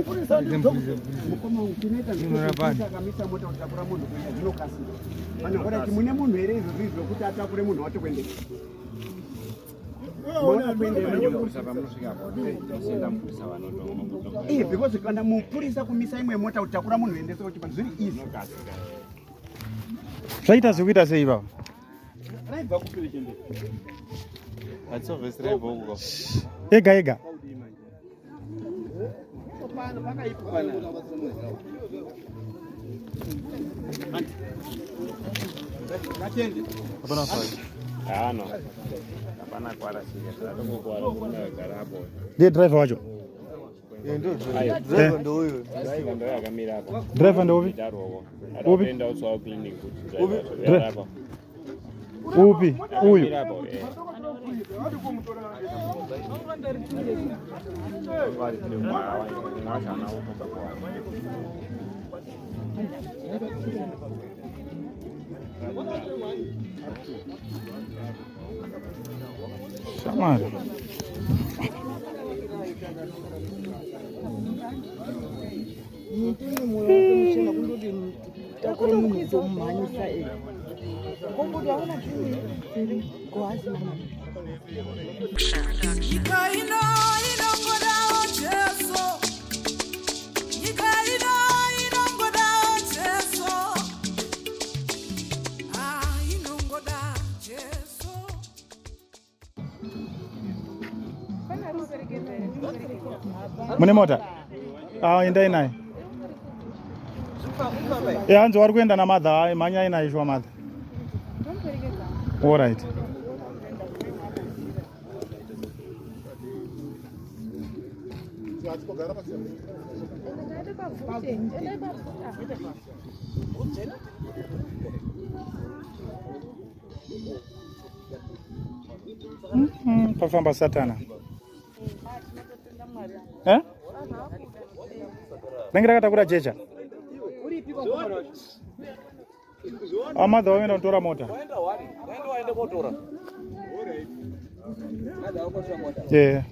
Mupurisa mukoma tinoita akamisa mota kutakura munhu kuenda zvinokasira. Vanhu kuti mune munhu here izvozvi zvokuti atakure munhu wacho kuendesa. Iye because kana mupurisa kumisa imwe mota kutakura munhu endesa kuti zviri easy. Zvaita sekuita sei baba? Raibva kupi richende? Ega ega. Ndiye driver wacho. Driver ndoupi? Upi? Upi? Uyu. Shamwari. Nyika ino inongodawo Jesu. Nyika ino inongodawo Jesu. Ah, inongoda Jesu. Mune mota? Ah, endai naye. Eh, hanzi wari kuenda namadha, mhanyai naye shuwa madha. All right. Pafamba satana. Eh? Ringe rakatakura jecha. Amadha waenda kutora mota. Yeah.